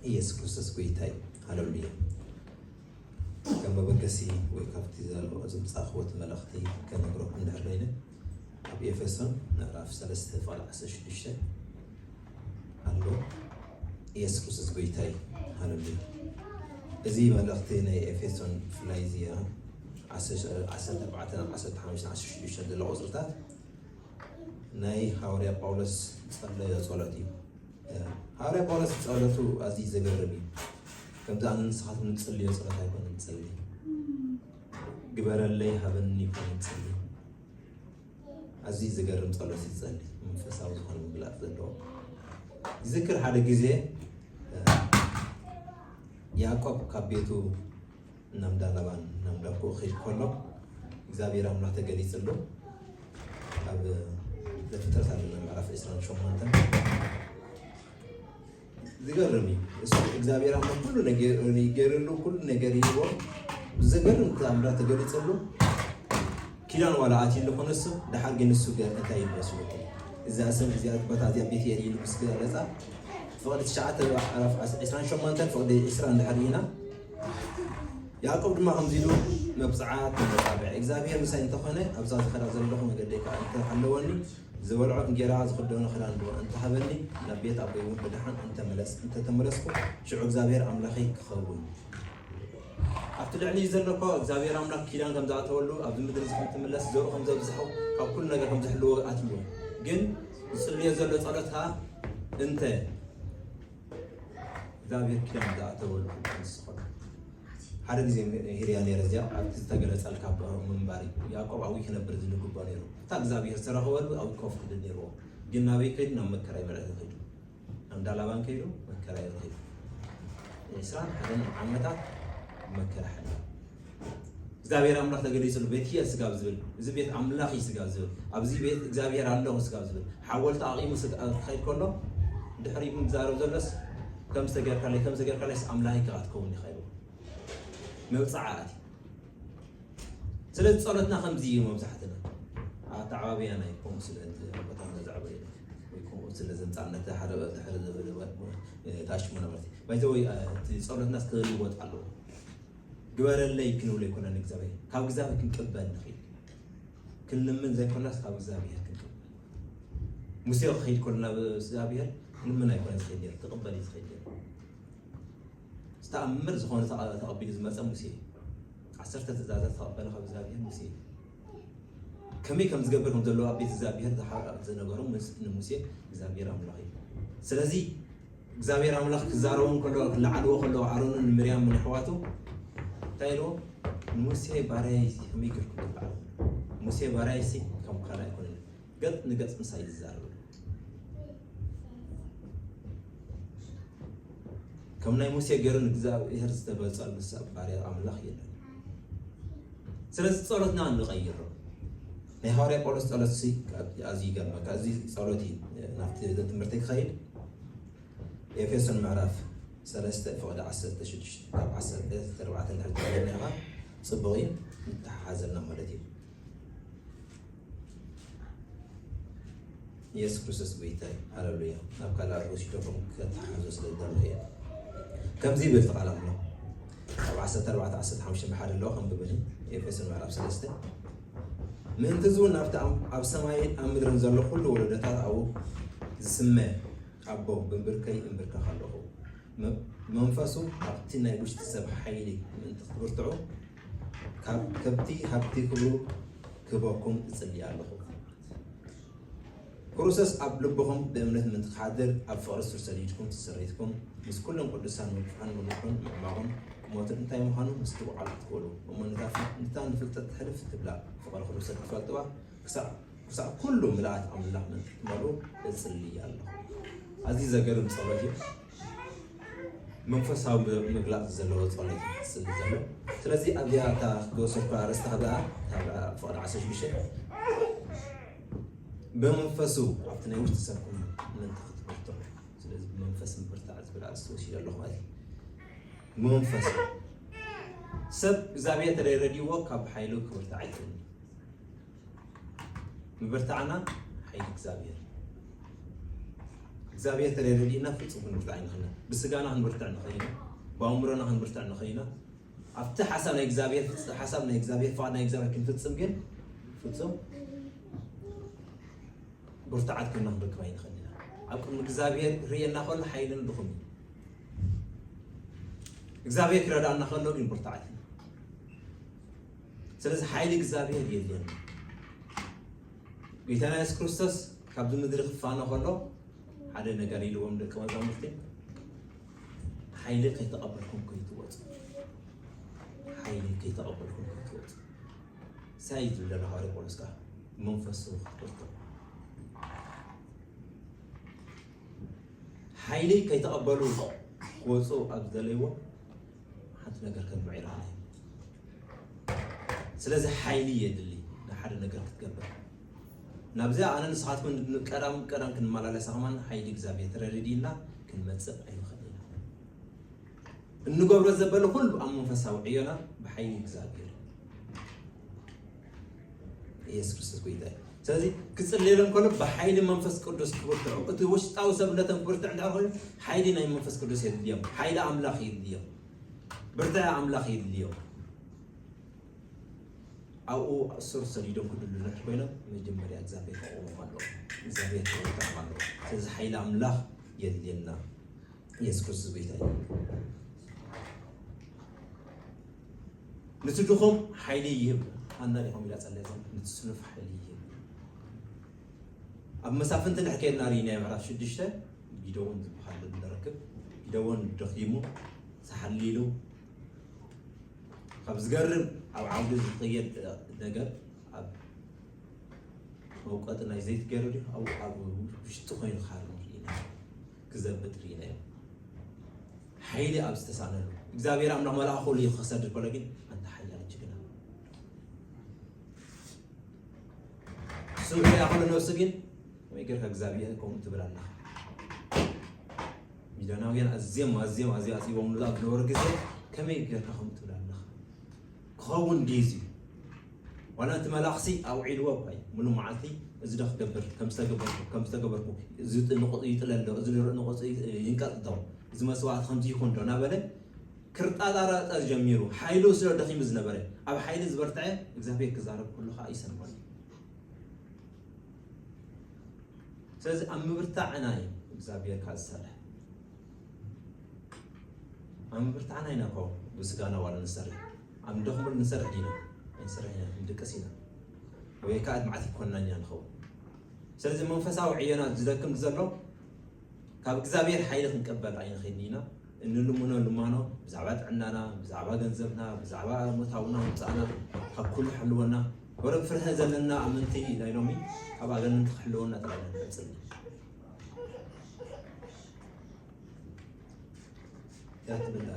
ኢየሱስ ክርስቶስ ጎይታ እዩ። ሃሌሉያ። ከም መበገሲ ወይ ካብቲ ዘሎ ዝምጻእክዎ እቲ መልእኽቲ ከነግረኩም እንድሕር ኮይነ፣ ኣብ ኤፌሶን ምዕራፍ ሰለስተ ፍቕዲ ዓሰርተ ሽዱሽተ ኣሎ። ኢየሱስ ክርስቶስ ጎይታ እዩ። ሃሌሉያ። እዚ መልእኽቲ ናይ ኤፌሶን ብፍላይ እዚ ዓሰርተ ኣርባዕተ፣ ዓሰርተ ሓሙሽተ፣ ዓሰርተ ሽዱሽተ ዘሎ ቁጽርታት ናይ ሃዋርያ ጳውሎስ ጸለዮ ጸሎት እዩ። ሃዋርያ ጳውሎስ ጸሎቱ ኣዝዩ ዘገርም እዩ። ከምዚ ኣነ ንስኻትኩም ንጽልዮ ጸሎት ኣይኮነን ንጸሊ። ግበረለይ ሃበኒ ይኮነ ንጸሊ። ኣዝዩ ዘገርም ጸሎት ይጸሊ። መንፈሳዊ ዝኾነ ምግላጽ ዘለዎ። ይዝክር ሓደ ግዜ፣ እ፣ ያዕቆብ ካብ ቤቱ ናብ እንዳ ላባን ናብ እንዳ ኣቦኡ ክኸይድ ከሎ እግዚኣብሔር ኣምላኽ ተገሊጽሉ። ኣብ ዘፍጥረት ኣለና ምዕራፍ ዕስራን ሸሞንተን። ዝገርም እዩ። እሱ እግዚኣብሔር ኣምላኽ ኩሉ ነገር ገይርሉ፣ ኩሉ ነገር ይህቦ። ብዘገርም ተኣምራት ተገሊጽሉ። ኪዳን ዋላ ኣትዩ ኣለኹ ንሱ፣ ደሓር ግን ንሱ ገ-፣ እንታይ ይብል መስለኩም? እዛ ስም እዚኣ ቦታ እዚኣ ቤት ኤል ኢሉ ምስ ገለጻ፣ ፍቕዲ ትሽዓተ ምዕራፍ ዕስራን ሸሞንተን ፍቕዲ ዕስራ እንድሕር ኢና፣ ያዕቆብ ድማ ከምዚ ኢሉ መብጽዓ ተመጻብዐ፣ እግዚኣብሔር ምሳይ እንተኾነ፣ ኣብዛ ዝኸዳ ዘለኹ መገደይ ከኣ እንተሃለወኒ፣ ዝበልዖ እንጌራ ዝኽደኖ ክዳን ድማ እንተሃበኒ፣ ናብ ቤት ኣቦይ እውን ብደሓን እንተመለስ-፣ እንተተመለስኩ፣ ሽዑ እግዚኣብሔር ኣምላኸይ ክኸውን። ኣብቲ ልዕሊ ዘሎ እኮ እግዚኣብሔር ኣምላኽ ኪዳን ከም ዝኣተወሉ፣ ኣብዚ ምድሪ እዚ ከም ትምለስ፣ ዘርኡ ከም ዘብዝሖ፣ ካብ ኩሉ ነገር ከም ዝሕልዎ ኣትልዎ። ግን ዝጽልዮ ዘሎ ጸሎት ከኣ እንተ እግዚኣብሔር ኪዳን ዝኣተወሉ ክኸውን ዝስኸሉ። ሓደ ግዜ ሂርያ ነይረ እዚኣ፣ ኣብቲ ዝተገለጸልካ ምንባር እዩ። ያዕቆብ ኣብኡ ክነብር ዝንግቦ ነይሩ። እታ እግዚኣብሔር ዝተረኸበሉ ኣብኡ ኮፍ ክብል ነይርዎ። ግን ናበይ ከይዱ? ናብ መከራ ይበልዕ ከይዱ። ናብ እንዳ ላባን ከይዱ መከራ ይረኺቡ። ዕስራን ሓደን ዓመታት መከራ ሓሊፉ። እግዚኣብሔር ኣምላኽ ተገሊጽሉ፣ ቤትኪ ስጋብ ዝብል፣ እዚ ቤት ኣምላኽ እዩ ስጋብ ዝብል፣ ኣብዚ ቤት እግዚኣብሔር ኣለኹ ስጋብ ዝብል፣ ሓወልቲ ኣቕይሙ ስጋ-፣ ክኸይድ ከሎ፣ ድሕሪኡ ዝዛረብ ዘሎስ፣ ከም ዝተገርካለይ፣ ከም ዝተገርካለይስ ኣምላኸይ ከኣ ትኸውን ኢኻ ኢሉ። መብጽዓ ኣትዩ። ስለዚ ጸሎትና ከምዚ እዩ መብዛሕትና። ኣተዓባብያና እዩ ከምኡ ስለ እቲ ኣቦታትና ዘዕበየና ወይ ከምኡ ስለ ዘምጻእና እቲ ሓደ ድሕሪ ዝብል ታሽሙና ማለት እዩ። ባይዘወይ እቲ ጸሎትና ክልወጥ ኣለዎ። ግበረለይ ክንብሎ ኣይኮነን እግዚኣብሔር። ካብ እግዚኣብሔር ክንቅበል ንኽእል። ክንልምን ዘይኮናስ ካብ እግዚኣብሔር ክንቅበል። ሙሴ ክኸይድ ከሎ ናብ እግዚኣብሔር ክልምን ኣይኮነን ዝኸይድ ነይሩ፣ ክቕበል እዩ ዝኸይድ ነይሩ። ዝተኣምር ዝኾነ ተቐ-፣ ተቐቢሉ ዝመጸ ሙሴ እዩ። ዓሰርተ ትእዛዛት ዝተቐበለ ካብ እግዚኣብሔር ሙሴ እዩ። ከመይ ከም ዝገብር ከም ዘለዎ ኣብ ቤት እግዚኣብሔር ዝሓ-፣ ዝነገሮ ምስ-፣ ንሙሴ እግዚኣብሔር ኣምላኽ እዩ። ስለዚ እግዚኣብሔር ኣምላኽ ክዛረቦም ከሎ፣ ክለዓልዎ ከሎ ኣሮንን ምርያምን ኣሕዋቱ እንታይ ኢልዎ? ንሙሴ ባርያይ እዚ ከመይ ጌርኩም ትለዓልዎ? ሙሴ ባርያይ እዚ ከም ካልእ ኣይኮነን። ገጽ ንገጽ ምሳይ ይዛረብ። ከም ናይ ሙሴ ገይሩ ንእግዚኣብሔር ዝተበጸሉ ሰብ ባርያ ኣምላኽ የለን። ስለዚ ጸሎትና ንቐይሮ። ናይ ሃዋርያ ጳውሎስ ጸሎት ሲ ኣዝዩ ይገርመካ። እዚ ጸሎት እዩ ናብቲ ትምህርቲ ክኸይድ። ኤፌሶን ምዕራፍ ሰለስተ ፍቕዲ ዓሰርተ ሽዱሽተ ካብ ዓሰርተ ኣርባዕተ እንድሕር ተቐሪብና ኢኻ ጽቡቕ እዩ፣ ይተሓሓዘልና ማለት እዩ። ኢየሱስ ክርስቶስ ጎይታ እዩ። ሃሌሉያ። ናብ ካልእ ወሲዶም ከተሓሕዞ ስለ ዝደለየ። ከምዚ ይብል እቲ ቃል ኣሎ። ኣብ ዓሰርተ ኣርባዕተ ዓሰርተ ሓሙሽተ ብሓደ ኣለዎ፣ ከንብበኒ። ኤፌሶን ምዕራፍ ሰለስተ። ምእንቲ እዚ እውን ኣብቲ ኣብ፣ ኣብ ሰማይን ኣብ ምድርን ዘሎ ኩሉ ወለዶታት ኣብኡ ዝስመ ኣቦ ብብርከይ እምብርከኽ ኣለኹ። መ-፣ መንፈሱ ኣብቲ ናይ ውሽጢ ሰብ ሓይሊ ምእንቲ ክትብርትዑ ካብ ከብቲ ሃብቲ ክብሩ ክህበኩም እጽሊ ኣለኹ። ክርስቶስ ኣብ ልብኹም ብእምነት ምእንቲ ክሓድር፣ ኣብ ፍቕሪ ሱር ሰዲድኩም፣ ስርሒትኩም፣ ምስ ኩሎም ቅዱሳን ምብጽሑን ምብጽሑን ምዕማቑን ሞትን እንታይ ምዃኑ ምስ ትብዓሉ ክትክእሉ፣ እሞ ነታ ፍ-፣ ነታ ንፍልጠት ትሕልፍ ትብላ ፍቕሪ ክርስቶስ ክትፈልጥዋ፣ ክሳዕ፣ ክሳዕ ኩሉ ምልኣት ኣምላኽ ምእንቲ ክትመልኡ እጽሊ ኣለኹ። ኣዝዩ ዘገርም ጸሎት እዩ። መንፈሳዊ ም-፣ ምግላጽ ዘለዎ ጸሎት እዩ ዝጽሊ ዘሎ። ስለዚ ኣብዚኣ እታ ዝወሰድኩ ኣርእስቲ ካብ ደኣ፣ ካብ ፍቕዲ ዓሰርተ ሽዱሽተ፣ ብመንፈሱ ኣብቲ ናይ ውሽጢ ሰብኩም ምእንቲ ክትብርትዑ። ስለዚ ብመንፈስ ምብርታዕ ዝብል ኣርእስቲ ወሲደ ኣለኹ ማለት እዩ። ብመንፈስ ሰብ እግዚኣብሔር ተደይረድይዎ ካብ ሓይሉ ክብርታዕ ኣይክእልን እዩ። ምብርታዕና ሓይሊ እግዚኣብሔር። እግዚኣብሔር ተደረዲእና ፍጹም ክንብርታዕ ንኽእልና፣ ብስጋና ክንብርታዕ ንኽእልና፣ ብኣእምሮና ክንብርታዕ ንኽእልና፣ ኣብቲ ሓሳብ ናይ እግዚኣብሔር ፍጽ- ሓሳብ ናይ እግዚኣብሔር ፍቓድ ናይ እግዚኣብሔር ክንፍጽም ግን ፍጹም ብርቱዓት ኮይና ክንረክብ ኣይንኽእልን ኢና። ኣብ ቅድሚ እግዚኣብሔር ክርእየና ከሎ ሓይልን ድኹም እዩ። እግዚኣብሔር ክረዳእና ከሎ ግን ብርቱዓት ኢና። ስለዚ ሓይሊ እግዚኣብሔር የድልየና። ጌታና የሱስ ክርስቶስ ካብዚ ምድሪ ክፋነ ከሎ ሓደ ነገር ኢልዎም ደቂ መዛሙርቲ፣ ሓይሊ ከይተቐበልኩም ከይትወፁ፣ ሓይሊ ከይተቐበልኩም ከይትወፁ። ሳይ ዝብለና ሃዋርያ ጳውሎስ ከዓ መንፈሱ ክትበልቶ ሓይሊ ከይተቐበሉ ክወፁ ኣብ ዝደለይዎ ሓንቲ ነገር ከንምዒራ ኣለና። ስለዚ ሓይሊ የድሊ ንሓደ ነገር ክትገብር። ናብዚኣ ኣነ ንስኻትኩም ቀዳም ቀዳም ክንመላለሳ ከማን ሓይሊ እግዚኣብሔር ተረድኢና ክንመፅእ ኣይንኽእል ኢና። እንገብሮ ዘበለ ኩሉ ኣብ መንፈሳዊ ዕዮና ብሓይሊ እግዚኣብሔር ኢየሱስ ክርስቶስ ጎይታ እዩ። ስለዚ ክጽልየሎም ከሎ ብሓይሊ መንፈስ ቅዱስ ክብርትዑ፣ እቲ ውሽጣዊ ሰብነቶም ክብርትዕ እንድሕር ኮይኑ ሓይሊ ናይ መንፈስ ቅዱስ የድልዮም፣ ሓይሊ ኣምላኽ የድልዮም፣ ብርታዕ ኣምላኽ የድልዮም። ኣብኡ ሱር ሰዲዶም ክድሉ እንድሕር ኮይኖም መጀመርያ እግዚኣብሔር ከቑሞም ኣለዎ፣ እግዚኣብሔር ክብርትዖም ኣለዎ። ስለዚ ሓይሊ ኣምላኽ የድልየና። ኢየሱስ ክርስቶስ ጎይታ እዩ። ነቲ ድኹም ሓይሊ ይህብ። ሃና ዲኹም ኢላ ጸለያ ዘላ፣ ነቲ ስኑፍ ሓይሊ ይህብ። ኣብ መሳፍንቲ ድሕር ከድና ርኢናዮ ምዕራፍ ሽዱሽተ ጊደዎን ዝበሃል ንረክብ። ጊደዎን ደኺሙ፣ ሳሕል ኢሉ፣ ካብ ዝገርም ኣብ ዓውዲ ዝቕየድ ነገር ኣብ መውቀጢ ናይ ዘይት ገይሩ ድዩ ኣብ ኣብ ውሽጢ ኮይኑ ክሃርም ርኢና ክዘብጥ ርኢናዮ። ሓይሊ ኣብ ዝተሳነሉ እግዚኣብሔር ኣምላኽ መልኣኹ ልዩ ክሰድድ ከሎ ግን ኣንታ ሓያል ጅግና ስምዑ ይኣኸሉ ነብሱ ግን ከመይ ጌርካ እግዚኣብሔር ከምኡ ትብል ኣለኻ? ሚድያናውያን ኣዝዮም ኣዝዮም ኣዝዮም ኣጽቢቦምሉ ኣብ ዝነበሩ ግዜ ከመይ ጌርካ ከምኡ ትብል ኣለኻ? ክኸውን ድዩ እዚ? ዋላ እቲ መልኣኽሲ ኣውዒልዎ እኳ እዩ። ሙሉ መዓልቲ እዚ ዶ ክገብር ከም ዝተገበርኩ ከም ዝተገበርኩ እዚ ንቑ- ይጥለ ኣሎ እዚ ንቑ ይንቀጥ ዶ እዚ መስዋዕቲ ከምዚ ይኹን ዶ እናበለ ክርጣጣራጠ ጀሚሩ ሓይሉ ስለ ደኺሙ ዝነበረ ኣብ ሓይሊ ዝበርትዐ እግዚኣብሔር ክዛረብ ኩሉ ከዓ ይሰምዖ እዩ። ስለዚ ኣብ ምብርታዕና እዩ እግዚኣብሔር ካብ ዝሰርሕ። ኣብ ምብርታዕና ኢና እኮ ብስጋና ዋላ ንሰርሕ ኣብ ንደኽመሉ ንሰርሕ ዲና ኣይንሰርሕ ኢና ንድቅስ ኢና ወይ ከዓ መዓት ይኮንና ኢና ንኸውን። ስለዚ መንፈሳዊ ዕዮና ዝደክም ዘሎ ካብ እግዚኣብሔር ሓይሊ ክንቀበል ኣይንኽእልን ኢና። እንልምኖ ልማኖ ብዛዕባ ጥዕናና፣ ብዛዕባ ገንዘብና፣ ብዛዕባ ሞታውና ውፃእና ካብ ኩሉ ሕልወና ወረ ፍርሀ ዘለና ኣመንቲ ናይ ሎሚ ካብ ኣገንንቲ ክሕልወና ጥራይ ኢና ንፅሊ። እያ ትብል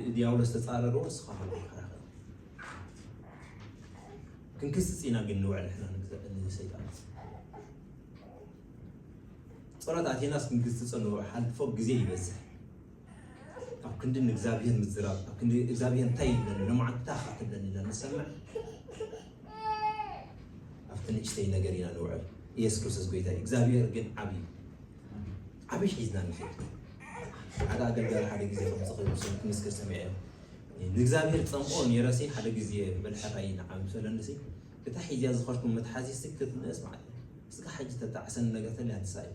ንዲያብሎስ ተፃረርዎ ንስኻ ከሎ ሓራኸ ክንክስፅ ኢና ግን ንውዕል ንሕና ንሰይጣን ጸሎት ኣቴናስ ክንግዝቲ ጸልዎ ሓልፎ ግዜ ይበዝሕ ኣብ ክንዲ ንእግዚኣብሔር ምዝራብ ኣብ ክንዲ እግዚኣብሔር እንታይ ይብለኒ ንመዓልታ ካ ትብለኒ ኢለ ንሰምዕ ኣብቲ ንእሽተይ ነገር ኢና ንውዕል ኢየሱስ ክርስቶስ ጎይታ እዩ እግዚኣብሔር ግን ዓብዩ ዓብዩ ሒዝና ንኸይድ ሓደ ኣገልጋሊ ሓደ ግዜ ከምዝኽእል ክምስክር ሰሚዐ ንእግዚኣብሔር ጸምኦ ነይረሲ ሓደ ግዜ በልሐራይ ንዓም ሰለንሲ እታ ሒዝያ ዝኸድኩም መትሓዚ ክትንእስ ማለት እዩ እስካ ሕጂ ተጣዕሰኒ ነገር ተልያ ንሳ እዩ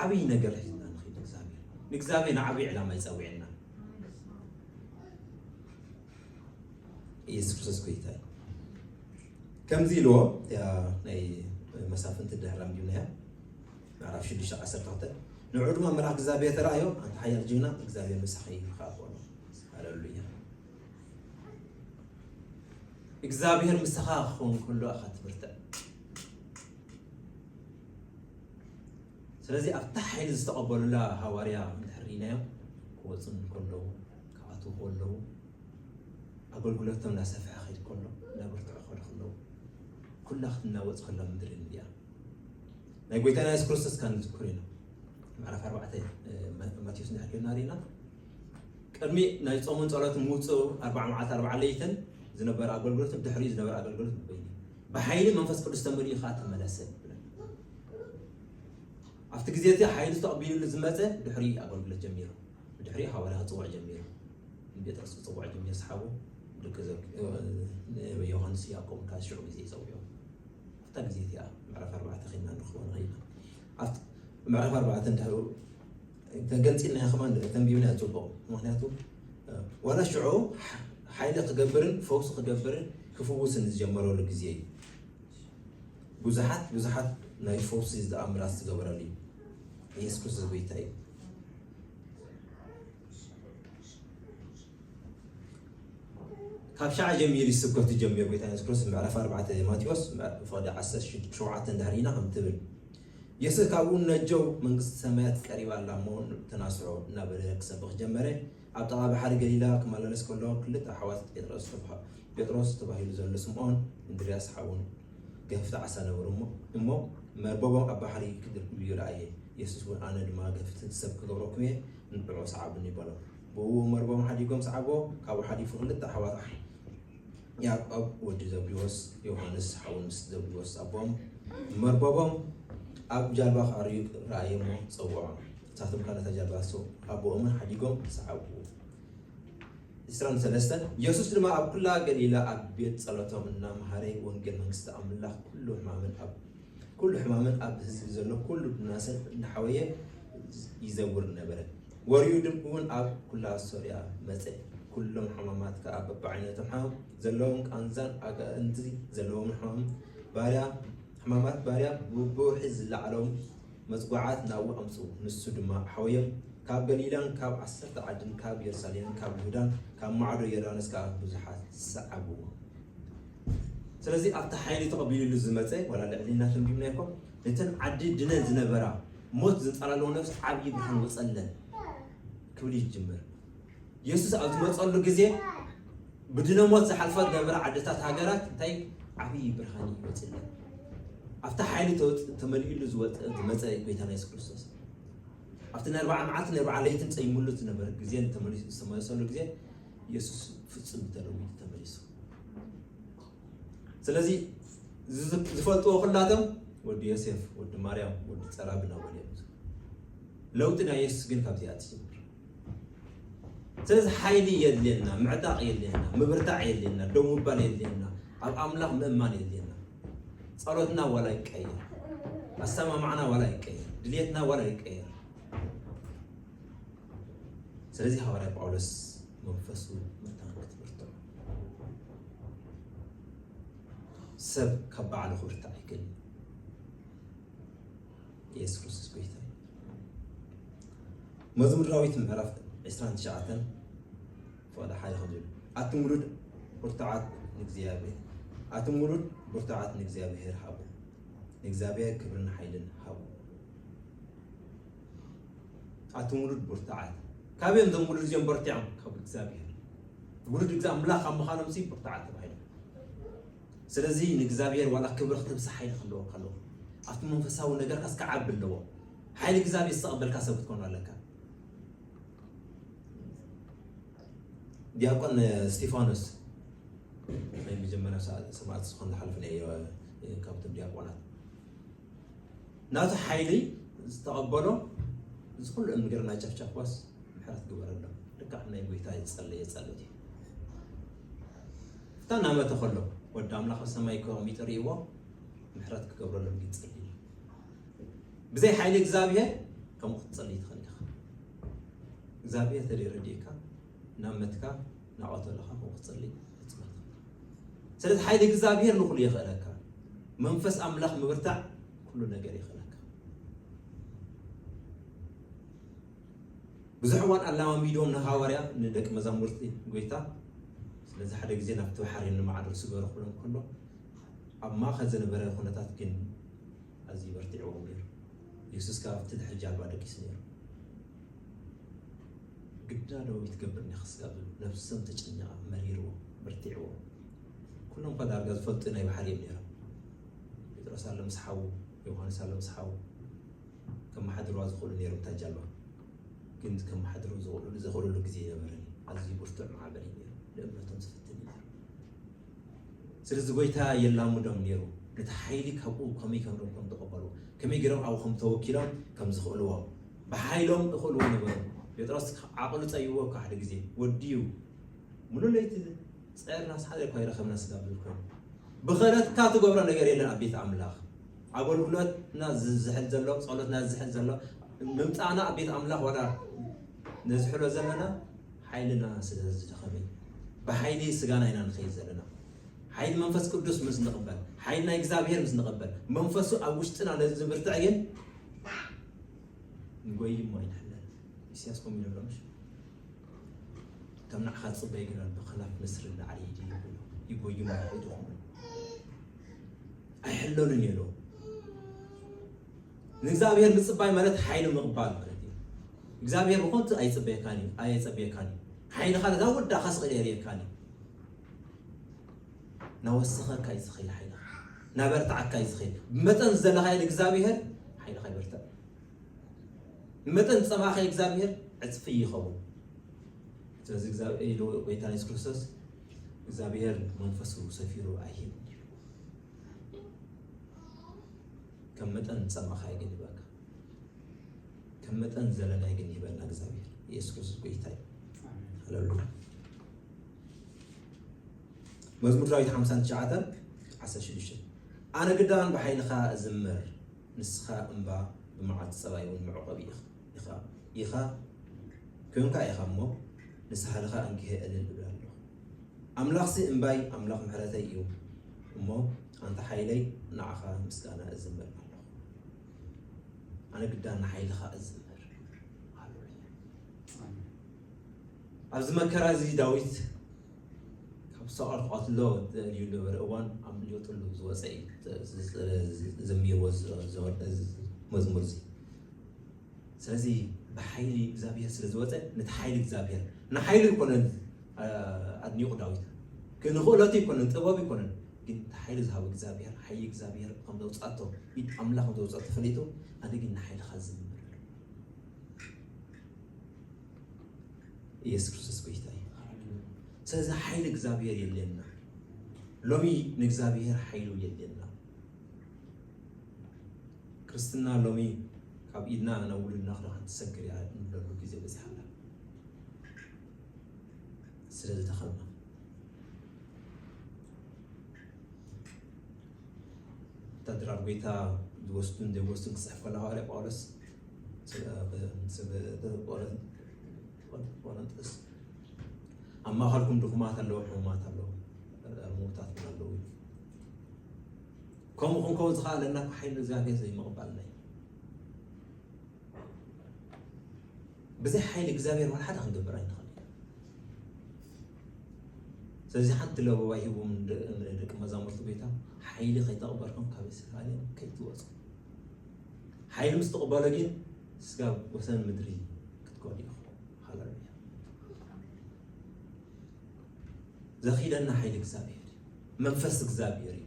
ዓብይ ነገር ሒዝና ንኽድ እግዚኣብሔር ንእግዚኣብሔር ንዓብይ ዕላማ ይፀውዕና ኢየሱስ ክርስቶስ ጎይታ እዩ ከምዚ ኢልዎ ናይ መሳፍንቲ ድሕር ኣንቢብናያ ምዕራፍ ሽዱሽተ ዓሰርተ ክልተ ንዑ ድማ መልኣክ እግዚኣብሔር ተራእዮ ኣንተ ሓያል ጅግና እግዚኣብሔር ምሳኺ ይርካ በሎ ሃሌሉያ እግዚኣብሔር ምሳኻ ክኸውን ከሎ ኣኻ ትብርትዕ ስለዚ ኣብታ ሓይሊ ዝተቐበሉላ ሃዋርያ እንድሕር ርኢናዮም ክወፁ ከለዉ ክኣትዉ ከለዉ ኣገልግሎቶም እናሰፍሐ ከይድ ከሎ እናበርትዑ ከዱ ከለዉ ኩላ ክትናወፅ ከላ ምድሪ እንድያ ናይ ጎይታና የሱስ ክርስቶስ ካን ዝክር ኢና ምዕራፍ ኣርባዕተ ማቴዎስ እንድሕር ርኢና ርኢና ቅድሚ ናይ ፆሙን ፀሎትን ምውፅኡ ኣርባዓ መዓልቲ ኣርባዓ ለይትን ዝነበረ ኣገልግሎትን ድሕሪኡ ዝነበረ ኣገልግሎት በይኑ ብሓይሊ መንፈስ ቅዱስ ተመሊኡ ከዓ ተመለሰ ይብለና። ኣብቲ ግዜ እቲ ሓይሊ ተቐቢሉሉ ዝመፀ ድሕሪ ኣገልግሎት ጀሚሩ፣ ድሕሪ ሃዋርያ ክፅውዕ ጀሚሩ። ንጴጥሮስ ክፅውዕ ጀሚሩ፣ ሰሓቡ ደቂ ዘብ-፣ ዮሃንስ ያዕቆብ ካብ ሽዑ ግዜ ይፀውዑ። ኣብታ ግዜ እቲኣ ምዕራፍ ኣርባዕተ ኸይና ንረኽቦ ንኽእል ኢና። ኣብቲ ምዕራፍ ኣርባዕተ እንድሕር ተገንፂልና ከማን ተንቢብና ፅቡቕ። ምክንያቱ ዋላ ሽዑ ሓይሊ ክገብርን ፈውሲ ክገብርን ክፍውስን ዝጀመረሉ ግዜ እዩ። ብዙሓት ብዙሓት ናይ ፈውሲ ተኣምራት ዝገበረሉ እዩ። ኢየሱስ ክርስቶስ ጎይታ እዩ። ካብ ሸዓ ጀሚሩ ስብከቱ ጀሚሩ ጎይታ የሱስ ክርስቶስ ምዕራፍ ኣርባዕተ ማቴዎስ ምዕራፍ ዓሰርተ ሸውዓተ እንድሕር ኢና ከም ትብል፣ የሱስ ካብኡ ነጀው መንግስቲ ሰማያት ቀሪባ ኣላ እሞ ተናስዖ እናበለ ክሰብኽ ጀመረ። ኣብ ጥቓ ባሕሪ ገሊላ ክመላለስ ከሎ ክልተ ኣሕዋት ጴጥሮስ ተባሂ-፣ ጴጥሮስ ተባሂሉ ዘሎ ስምዖን እንድርያስ ሓውን ገፍቲ ዓሳ ነበሩ እሞ፣ እሞ መርበቦም ኣብ ባሕሪ ክድርብዩ ረኣየ። የሱስ እውን ኣነ ድማ ገፍቲ ሰብ ክገብረኩም እየ፣ እንዕዑ ሰዓቡኒ በሎም። ብእኡ መርበቦም ሓዲጎም ሰዓብዎ። ካብኡ ሓሊፉ ክልተ ኣሕዋት ያዕቆብ ወዲ ዘብዴዎስ፣ ዮሃንስ ሓው ምስ ዘብዴዎስ ኣቦኦም፣ መርበቦም ኣብ ጃልባ ክዓርዩ ረኣየ እሞ ጸውዖም። ንሳቶም ከኣ ነታ ጃልባ ኣቦኦምን ሓዲጎም ሰዓብዎ። ዕስራን ሰለስተን የሱስ ድማ ኣብ ኩላ ገሊላ ኣብ ቤት ጸሎቶም እናመሃረ ወንጌል መንግስቲ ኣምላኽ ኩሉ ሕማምን ኣብ ኩሉ ሕማምን ኣብ ህዝቢ ዘሎ ኩሉ ብናሰን እናሓወየ ይዘውር ነበረ። ወርዩ ድም እውን ኣብ ኩላ ሶርያ መጸ። ኩሎም ሕማማት ከኣ በብዓይነቶም ሕማም ዘለዎም ቃንዛን ኣጋእንቲ ዘለዎም ሕማም ባርያ ሕማማት ባርያ ብብውሒ ዝለዓሎም መጽጓዓት ናብኡ ኣምጽኡ። ንሱ ድማ ሓወዮም። ካብ ገሊላን ካብ ዓሰርተ ዓድን ካብ የሩሳሌምን ካብ ይሁዳን ካብ ማዕዶ ዮርዳኖስ ከኣ ብዙሓት ሰዓብዎ። ስለዚ ኣብቲ ሓይሊ ተቐቢሉሉ ዝመጸ ዋላ ልዕልና ተንቢብና ይኮን ነተን ዓዲ ድነን ዝነበራ ሞት ዝንጸላለዎ ነፍሲ ዓብዪ ብርሃን ወጸለን ክብል ይጅምር። የሱስ ኣብ ዝመጸሉ ግዜ ብድነ ሞት ዝሓልፋ ዝነበራ ዓድታት ሃገራት እንታይ ዓብዪ ብርሃን እዩ ወጽለን። ኣብቲ ሓይሊ ተወጽ-፣ ተመሊኡሉ ዝወጸ ዝመጸ ጎይታና የሱስ ክርስቶስ ኣብቲ ናይ ኣርባዓ መዓልቲ ናይ ኣርባዓ ለይትን ጸይሙሉ ዝነበረ ግዜ ተመሊሱ ዝተመለሰሉ ግዜ የሱስ ፍጹም ተለዊጡ ተመሊሱ። ስለዚ ዝዝ-፣ ዝፈልጥዎ ኩላቶም ወዲ ዮሴፍ፣ ወዲ ማርያም፣ ወዲ ጸራቢ እናበሉ እዮም። ለውጢ ናይ የሱስ ግን ካብዚኣ ትጅምር። ስለዚ ሓይሊ የድልየና፣ ምዕጣቕ የድልየና፣ ምብርታዕ የድልየና፣ ደው ምባል የድልየና፣ ኣብ ኣምላኽ ምእማን የድልየና። ጸሎትና ዋላ ይቀየር፣ ኣሰማማዕና ዋላ ይቀየር፣ ድልየትና ዋላ ይቀየር። ስለዚ ሃዋርያ ጳውሎስ መንፈሱ ምእንታን ክትብርትዑ ሰብ ካብ ባዕሉ ክብርታዕ ኣይክእልን። የሱስ ክርስቶስ ጎይታ እዩ። መዝሙር ዳዊት ምዕራፍ ዕስራን ትሽዓተን ፍቕዲ ሓደ ከም ዝብል፣ ኣቱም ውሉድ ብርቱዓት ንእግዚኣብሔር፣ ኣቱም ውሉድ ብርቱዓት ንእግዚኣብሔር ሃቡ፣ ንእግዚኣብሔር ክብርን ሓይልን ሃቡ። ኣቱም ውሉድ ብርቱዓት፣ ካበይ እዮም እዞም ውሉድ እዚኦም በርቲዖም? ካብ እግዚኣብሔር። ውሉድ እግዚኣብሔር ኣምላኽ ካብ ምዃኖም ሲ ብርቱዓት ተባሂሎም። ስለዚ ንእግዚኣብሔር ዋላ ክብሪ ክትብሲ ሓይሊ ክህልወካ ኣለዎ። ኣብቲ መንፈሳዊ ነገርካ እስከ ዓቢ ኣለዎ። ሓይሊ እግዚኣብሔር ዝተቐበልካ ሰብ ክትኮን ኣለካ። ዲያቆን እስጢፋኖስ ናይ መጀመርያ ሰ-፣ ሰማዕት ዝኾን ዝሓለፈ ናይ፣ ካብቶም ዲያቆናት ናቱ ሓይሊ ዝተቐበሎ እዚ ኩሉ እምኒ ገርና ጨፍጨፍኳስ ምሕረት ግበረሎም። ልክዕ ናይ ጎይታ ዝጸለየ ጸሎት እዩ። እታ እናመተ ከሎ ወዲ ኣምላኽ ኣብ ሰማይ ከቐሚጡ ርእይዎ ምሕረት ክገብረሎም ግን ጸልዩ። ብዘይ ሓይሊ እግዚኣብሔር ከምኡ ክትጸልይ ትኽእል ኢኻ። እግዚኣብሔር ተደይረድእካ ናብ መትካ ናቐተለኻ ከምኡ ክትጸልይ ፈጽመ ትኽእል። ስለዚ ሓይሊ እግዚኣብሔር ንኹሉ የኽእለካ። መንፈስ ኣምላኽ ምብርታዕ ኩሉ ነገር የኽእለካ። ብዙሕ እዋን ኣላማሚድዎም ንሃዋርያ ንደቂ መዛሙርቲ ጎይታ። ስለዚ ሓደ ግዜ ናብቲ ባሕሪ ንማዕዶ ስገሩ ክብሎም ከሎ ኣብ ማእኸል ዝነበረ ኩነታት ግን ኣዝዩ በርቲዕዎም ነይሩ። የሱስ ከኣ ኣብቲ ድሕሪ ጃልባ ደቂሱ ነይሩ። ግዳ ዶ ይትገብር ዲኻ ስጋብ ዝብል ነብሶም ተጨኒቓ መሪርዎ በርቲዕዎ። ኩሎም እኳ ዳርጋ ዝፈልጡ ናይ ባሕሪ እዮም ነይሮም። ጴጥሮስ ኣሎ ምስ ሓዉ፣ ዮሃንስ ኣሎ ምስ ሓዉ። ከመሓድርዋ ዝኽእሉ ነይሮም እታ ጃልባ። ግን ከመሓድርዋ ዝኽእሉ ዘይኽእሉሉ ግዜ ኣይነበረን። ኣዝዩ ብርቱዕ ማዕበል እዩ ነይሩ። ንእምነቶም ዝፍትን እዩ ነይሩ። ስለዚ ጎይታ የላምዶም ነይሩ፣ ነቲ ሓይሊ ካብኡ ከመይ ከም ከም ተቐበሉ፣ ከመይ ገይሮም ኣብኡ ከም ተወኪሎም ከም ዝኽእልዎ፣ ብሓይሎም እኽእልዎ ነበሩ። ጴጥሮስ ዓቕሉ ጸይዎ እኳ ሓደ ግዜ ወዲዩ፣ "ሙሉ ለይቲ ጸርና ሰሓደ እኳ ይረኸብና ስጋ ብልኮ፣ ብኽእለትካ ትገብሮ ነገር የለን ኣብ ቤት ኣምላኽ። ኣገልግሎትና ዝዝሕል ዘሎ፣ ጸሎትና ዝዝሕል ዘሎ፣ ምምጻእና ኣብ ቤት ኣምላኽ ዋላ ነዝሕሎ ዘለና ሓይልና ስለ ዝደኸመ፣ ብሓይሊ ስጋና ኢና ንኸይድ ዘለና። ሓይሊ መንፈስ ቅዱስ ምስ ንቕበል፣ ሓይሊ ናይ እግዚኣብሔር ምስ ንቕበል፣ መንፈሱ ኣብ ውሽጥና ነዚ ዝብርትዕ ግን ንጎይሞ ኣይንሕለን። ኢሳያስ ከምኡ ኢሉ ኣሎ፣ ምሽ? ከም ንዓኻ ዝጽበይ ግን ኣሎ፣ ከናፍ ንስሪ ንላዕሊ ይድይቡ፣ ይጎይሞ ይኸይዱ ይኾኑ። ኣይሕለሉን ኢሉ። ንእግዚኣብሔር ምጽባይ ማለት ሓይሊ ምቕባል ማለት እዩ። እግዚኣብሔር ብኾንቱ ኣይጽበየካን እዩ፣ ኣየጸበየካን እዩ። ሓይልኻ ነታ ወዳእኻ ስቕል የርእየካን እዩ። ናወሰኸካ እዩ ዝኽእል ሓይልኻ፣ ናበርትዓካ እዩ ዝኽእል። ብመጠን ዝደለኻዮ ንእግዚኣብሔር ሓይልኻ ይበርትዕ። ብመጠን ዝጸማእኻዮ እግዚኣብሔር ዕጽፊ ይኸውን። ስለዚ እግዚኣብሔር ኢሉ ጎይታና የሱስ ክርስቶስ እግዚኣብሔር መንፈሱ ሰፊሩ ኣይህብን እዩ። ከም መጠን ዝጸማእኻዮ ግን ይህበካ፣ ከም መጠን ዝደለናዮ ግን ይህበና እግዚኣብሔር። ኢየሱስ ክርስቶስ ጎይታ እዩ። ኣሜን። ሃሌሉያ። መዝሙር ዳዊት ሓምሳን ትሽዓተን ዓሰርተ ሽዱሽተ፣ ኣነ ግዳን ብሓይልኻ እዝምር፣ ንስኻ እምባ ብመዓልቲ ጸባይ እውን መዕቆቢ ኢኻ፣ ኢኻ፣ ኢኻ፣ ኮንካ ኢኻ እሞ፣ ንሳህልኻ ኣንጊሀ እልል እብል ኣለኹ። ኣምላኽሲ እምባይ፣ ኣምላኽ ምሕረተይ እዩ እሞ፣ ኣንታ ሓይለይ፣ ንዓኻ ምስጋና እዝምር ኣለኹ። ኣነ ግዳን ንሓይልኻ እዝምር። ሃሌሉያ። ኣሜን። ኣብዚ መከራ እዚ ዳዊት ካብ ሳኦል ክቐትሎ ደልዩ ዝነበረ እዋን ኣምሊጡሉ ዝወፀ እዩ። ዝ-፣ ዝ-፣ ዝ-፣ ዘሚርዎ ዝ-፣ ዝ-፣ ዝ-፣ መዝሙር እዚ። ስለዚ ብሓይሊ እግዚኣብሔር ስለ ዝወፀ፣ ነቲ ሓይሊ እግዚኣብሔር፣ ንሓይሉ ኣይኮነን፣ አ-፣ ኣድኒቑ ዳዊት። ክ-፣ ንኽእለቱ ኣይኮነን፣ ጥበቡ ኣይኮነን። ግን እቲ ሓይሊ ዝሃቦ እግዚኣብሔር፣ ሓይሊ እግዚኣብሔር ከም ዘውፅኣቶ፣ ኢድ ኣምላኽ ከም ዘውፅኣቶ ፈሊጡ፣ ኣነ ግን ንሓይልኻ ዝምር። ኢየሱስ ክርስቶስ ጎይታ እዩ። ስለዚ ሓይሊ እግዚኣብሔር የድልየና። ሎሚ ንእግዚኣብሔር ሓይሉ የድልየና። ክርስትና ሎሚ ካብ ኢድና ናብ ውሉድና ክዳ ሓንቲ ሰግር እያ እንብለሉ ግዜ በዚሓ ኣላ። ስለ ዝደኸምና። ወታደራት ጎይታ ዝወስዱን ዘይወስዱን ክጽሕፍ ከሎ ሃዋርያ ጳውሎስ ስለ፣ ስለ ቆረ-፣ ቆረ-፣ ቆረንቶስ ኣብ ማእከልኩም ድኹማት ኣለዉ፣ ሕሙማት ኣለዉ፣ ምዉታት እውን ኣለዉ ኢሉ። ከምኡ ክንከውን ዝኸኣለና እኮ ሓይሊ እግዚኣብሔር ዘይምቕባልና እዩ። ብዘይ ሓይሊ እግዚኣብሔር ዋላ ሓደ ክንገብር ኣይንኽእል ኢና። ስለዚ ሓንቲ ለበዋ ሂቦም ን-፣ ንደቂ መዛሙርቱ ጎይታ፣ ሓይሊ ከይተቐበልኩም ካብ እስራኤል ከይትወጹ። ሓይሊ ምስ ትቕበሉ ግን ስጋብ ወሰን ምድሪ ክትከዱ ኢኹም። ሃሌሉያ። ዘኺደና ሓይሊ እግዚኣብሔር እዩ። መንፈስ እግዚኣብሔር እዩ።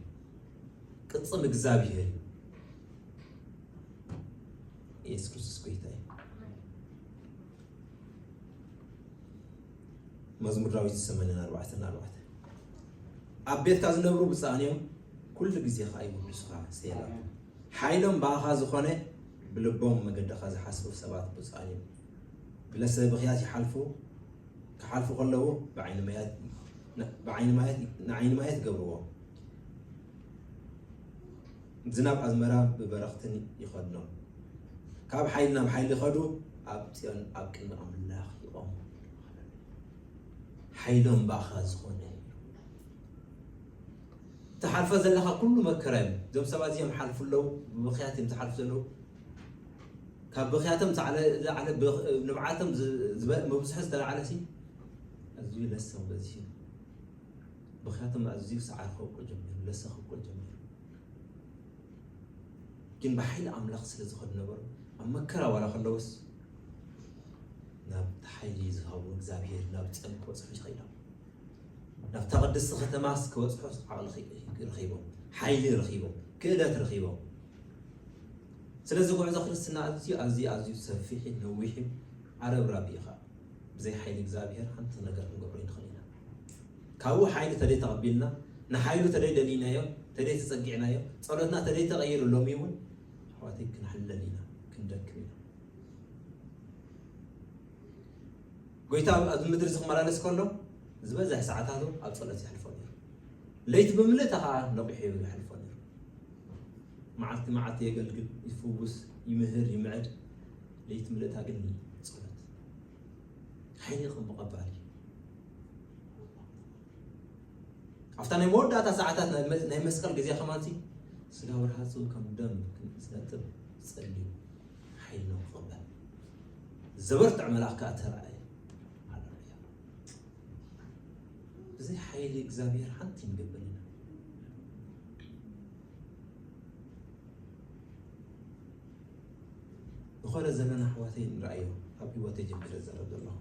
ቅጽል እግዚኣብሔር እዩ። ኢየሱስ ክርስቶስ ጎይታ እዩ። መዝሙር ዳዊት ሰማንያን ኣርባዕተን ኣርባዕተ። ኣብ ቤትካ ዝነብሩ ብፁዓን እዮም፣ ኩሉ ግዜ ኸኣ ይውድሱኻ። ሴላ። ሓይሎም ብኣኻ ዝኾነ፣ ብልቦም መገድኻ ዝሓስቡ ሰባት ብፁዓን እዮም። ብለሰ ብኽያት ይሓልፉ፣ ክሓልፉ ከለዉ ብዓይኒ ማያት፣ ብዓይኒ ማያት፣ ንዓይኒ ማያት ይገብርዎ። ዝናብ ኣዝመራ ብበረኽትን ይኸድኖም። ካብ ሓይሊ ናብ ሓይሊ ይኸዱ፣ ኣብ ጽዮን ኣብ ቅድሚ ኣምላኽ ይቖሙ። ሓይሎም ብኣኻ ዝኾነ እዩ። ትሓልፎ ዘለኻ ኩሉ መከራ እዩ። እዞም ሰባት እዚኦም ሓልፉ ኣለዉ፣ ብብኽያት እዮም ዝሓልፉ ዘለዉ። ካብ ብኽያቶም ዝዓለ-፣ ዝዓለ ብኽ-፣ ንብዓቶም ዝ-፣ ዝበ-፣ ምብዝሑ ዝተላዕለ ሲ፣ ኣዝዩ ለሰም በዚሑ። ብኽያቶም ኣዝዩ ሰዓር ከብቁል ጀሚሩ፣ ለሰ ከብቁል ጀሚሩ። ግን ብሓይሊ ኣምላኽ ስለ ዝኸዱ ነበሩ፣ ኣብ መከራ ዋላ ከለውስ፣ ናብቲ ሓይሊ ዝሃቦ እግዚኣብሔር ናብ ጽዮን ክበጽሑ ይኽእሎም። ናብታ ቅድስቲ ከተማስ ክበጽሑ ዓቕሊ ኺ-፣ ረኺቦም፣ ሓይሊ ረኺቦም፣ ክእለት ረኺቦም። ስለዚ ጉዕዞ ክርስትና ኣዝዩ፣ ኣዝዩ፣ ኣዝዩ ሰፊሕ እዩ፣ ነዊሕ እዩ፣ ዓረብራቢ እዩ ኸኣ። ብዘይ ሓይሊ እግዚኣብሔር ሓንቲ ነገር ክንገብሮ ኣይንኽእል ኢና። ካብኡ ሓይሊ ተደይ ተቐቢልና፣ ንሓይሉ ተደይ ደሊናዮ፣ ተደይ ተጸጊዕናዮ፣ ጸሎትና ተደይ ተቐይሩ፣ ሎሚ እውን ኣሕዋተይ ክንሕለል ኢና፣ ክንደክም ኢና። ጎይታ ኣብዚ ምድሪ ዝኽመላለስ ከሎ ዝበዝሕ ሰዓታቱ ኣብ ጸሎት የሕልፎ ነይሩ። ለይቲ ብምልእታ ኸዓ ነቒሑ የሕልፎ ነይሩ። መዓልቲ መዓልቲ የገልግል፣ ይፍውስ፣ ይምህር፣ ይምዕድ። ለይቲ ምልእታ ግን ጸሎት። ሓይሊ ከም ብቐባል እዩ። ኣብታ ናይ መወዳእታ ሰዓታት ናይ መ-፣ ናይ መስቀል ግዜ ከማንሲ ስጋ ወርሃጹ ከም ደም ዝነጥብ ጸልዩ ሓይሊ ነው ክቕበል። ዘበርትዕ መልኣክ ከኣ ተራእየ። ሃሌሉያ። ብዘይ ሓይሊ እግዚኣብሔር ሓንቲ ንገብር ኢና። ዝኾነ ዘለና ኣሕዋተይ ንረኣዮ፣ ካብ ህይወተይ ጀሚረ ዘረብ ዘለኹ።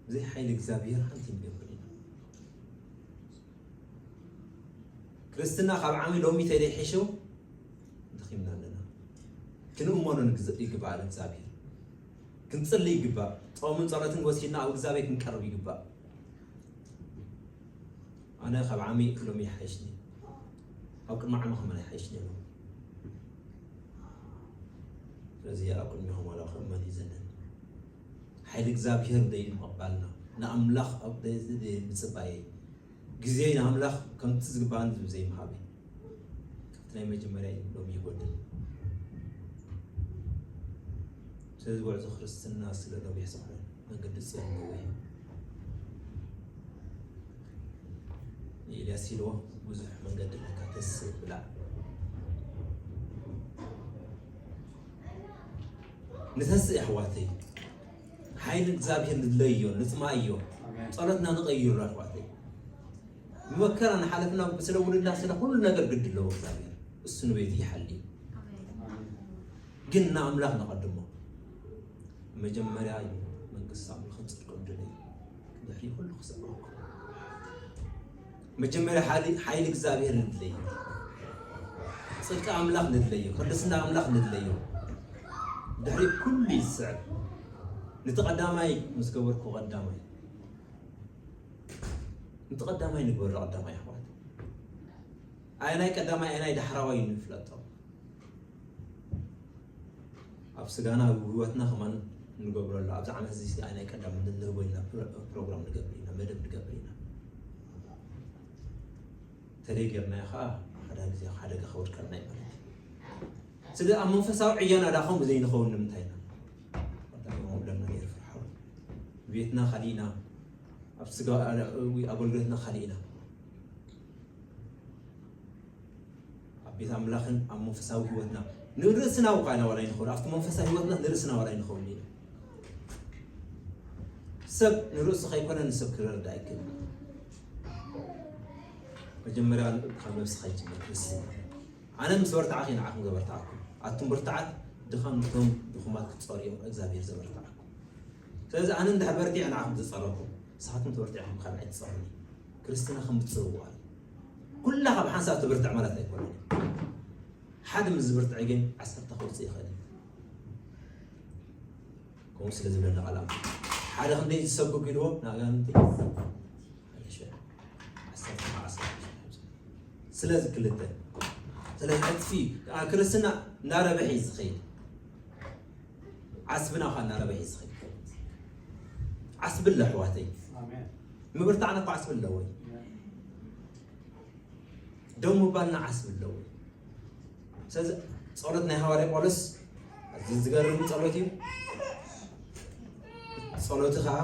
ብዘይ ሓይሊ እግዚኣብሔር ሓንቲ ንገብር ኢና። ክርስትና ካብ ዓሚ ሎሚ ተደይ ሒሹ ደኺምና ኣለና። ክንእመኖ ንግዝ-፣ ይግባእ ንእግዚኣብሔር። ክንጽሊ ይግባእ። ጾምን ጸሎትን ወሲድና ኣብ እግዚኣብሔር ክንቀርብ ይግባእ። ኣነ ካብ ዓሚ ሎሚ ይሓይሽኒ። ኣብ ቅድሚ ዓሚ ከማን ይሓይሽኒ ኣሎ። ስለዚ ኣብ ቅድሚኹም ዋላ ክእመን እዩ ዘለን። ሓይሊ እግዚኣብሔር ደይ ምቕባልና፣ ንኣምላኽ ኣብ ደይ፣ ደይ ምጽባየይ፣ ግዜ ንኣምላኽ ከምቲ ዝግባእኒ ዘይምሃበይ። ካብቲ ናይ መጀመርያ እዩ ሎሚ ይጎድል። ስለዚ ጉዕዞ ክርስትና ስለ ነዊሕ ዝኾነ መንገዲ ጽዮን ነዊሕ እዩ። ንኤልያስ ኢልዎ ብዙሕ መንገዲ ኣለካ ተስእ ብላዕ። ንተስእ ኣሕዋተይ። ሓይሊ እግዚኣብሔር ንድለዮ፣ ንጽማዮ። ኣሜን። ጸሎትና ንቐይሮ ኣሕዋተይ። ብመከራ ንሓለፍና ስለ ውሉድና ስለ ኩሉ ነገር ግድ ኣለዎ እግዚኣብሔር። እሱ ንቤቱ ይሓሊ። ኣሜን። ግን ንኣምላኽ ነቐድሞ። መጀመርያ እዩ መንግስቲ ኣምላኽን ጽድቁን ድለዩ። ድሕሪ ኩሉ ክስዕበኩም። መጀመርያ ሓይሊ፣ ሓይሊ እግዚኣብሔር ንድለዮ። ጽድቂ ኣምላኽ ንድለዮ። ቅድስና ኣምላኽ ንድለዮ። ድሕሪ ኩሉ ይስዕብ። ነቲ ቀዳማይ ምስ ገበርኩ ቀዳማይ። ነቲ ቀዳማይ ንግበሮ ቀዳማይ ኣሕዋት። ኣየናይ ቀዳማይ ኣየናይ ዳሕራዋይ እዩ ንፍለጦ። ኣብ ስጋና ኣብ ህይወትና ከማን ንገብሮ ኣሎ። ኣብዚ ዓመት እዚ ኣየናይ ቀዳም ንህቦ ኢና ፕሮ-፣ ፕሮግራም ንገብር ኢና፣ መደብ ንገብር ኢና። ተለይ ጌርናዮ ኸዓ ሓደ ግዜ ኣብ ሓደጋ ከወድቀልና እዩ ማለት እዩ። ስለ ኣብ መንፈሳዊ ዕያና ዳ ከምኡ ዘይንኸውን ንምንታይ ኢና? ቀዳም እብለና ነይሩ ፍርሓዊ። ቤትና ካሊእና፣ ኣብ ስጋ፣ ኣብ ኣገልግሎትና ካሊእና። ኣብ ቤት ኣምላኽን ኣብ መንፈሳዊ ህይወትና ንርእስና እኳ ኢና ዋላ ኣይንኸውን፣ ኣብቲ መንፈሳዊ ህይወትና ንርእስና ዋላ ኣይንኸውን ኢና። ሰብ ንርእሱ ከይኮነ ንሰብ ክረዳ ኣይክእልን። መጀመርያ ካብ ነብስኻ ይጅምር ክርስትና። ኣነ ምስ በርትዓኺ ንዓኹም ዘበርትዓኩም። ኣቱም ብርትዓት ድኻም ነቶም ድኹማት ክትጸሩ እዮም እግዚኣብሔር ዘበርትዓኩም። ስለዚ ኣነ እንድሕር በርቲዐ ንዓኹም ዝጸረኩም፣ ንስኻትኩም ተበርቲዕኩም ካልእ ኣይትጸሩኒ። ክርስትና ከም ብትጽውዋ እዩ። ኩላ ካብ ሓንሳብ ትብርትዕ ማለት ኣይኮነን። ሓደ ምስ ዝብርትዕ ግን ዓሰርተ ከውጽእ ይኽእል እዩ። ከምኡ ስለ ዝብለና ቃል ኣምላኽ። ሓደ ክንደይ ዝሰጉግ ኢልዎ ንኣጋንንቲ ሓደ ሺሕ፣ ዓሰርተ ዓሰርተ ሺሕ። ስለዚ ክልተ። ስለዚ ዕጽፊ፣ ኣ፣ ክርስትና እናረብሐ እዩ ዝኸይድ። ዓስብና ኸዓ እናረብሐ እዩ ዝኸይድ። ዓስቢ ኣሎ ኣሕዋተይ። ኣሜን። ምብርታዕና እኮ ዓስቢ ኣለዎ እዩ። ደው ምባልና ዓስቢ ኣለዎ እዩ። ስለዚ ጸሎት ናይ ሃዋርያ ጳውሎስ ኣዝዩ ዝገርም ጸሎት እዩ። ጸሎቱ ኸዓ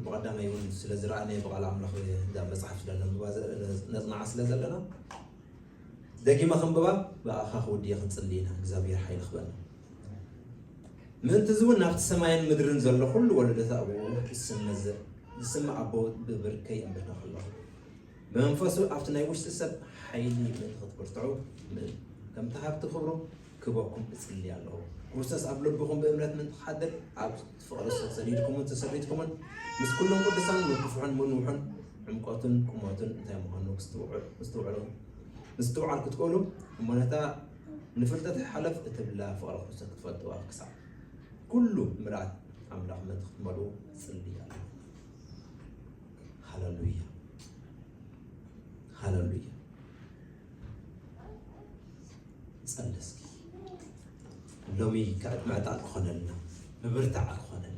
ብቐዳማይ እውን ስለ ዝረኣናዮ ብቓል ኣምላኽ እዛ መጽሓፍ ስለ ነንብባ ዘ-፣ ነጽንዓ ስለ ዘለና ደጊመ ከንብባ ብኣኻ ክውድየ ክንጽሊ ኢና። እግዚኣብሔር ሓይሊ ክበና። ምእንቲ እዚ እውን ናብቲ ሰማይን ምድርን ዘሎ ኩሉ ወለዶታት ኣብኡ ዝስመ ዘ-፣ ዝስመ ኣቦ ብብርከይ እምብርከኽ ኣለኹ። ብመንፈሱ ኣብቲ ናይ ውሽጢ ሰብ ሓይሊ ምእንቲ ክትብርትዑ፣ ም-፣ ከምቲ ሃብቲ ክብሩ ክበኩም እጽሊ ኣለኹ። ክርስቶስ ኣብ ልብኹም ብእምነት ምእንቲ ክሓድር፣ ኣብ ፍቕሪ ሰዲድኩምን ተሰሪትኩምን፣ ምስ ኩሎም ቅዱሳን ምክፍሑን ምንውሑን፣ ዕምቆቱን ቁመቱን እንታይ ምዃኑ ክስትውዕ-፣ ምስትውዕሉ፣ ምስትውዓል ክትክእሉ፣ እሞ ነታ ንፍልጠት ሓለፍ እትብላ ፍቕሪ ክርስቶስ ክትፈልጥዋ ክሳዕ ኩሉ ምልኣት ኣምላኽ ምእንቲ ክትመልኡ እጽሊ ኣለኹ። ሃሌሉያ። ሃለሉያ። ጸሊ እስኪ ሎሚ ከዕጥመዕጣ ክኾነልና፣ ምብርታዕ ክኾነልና።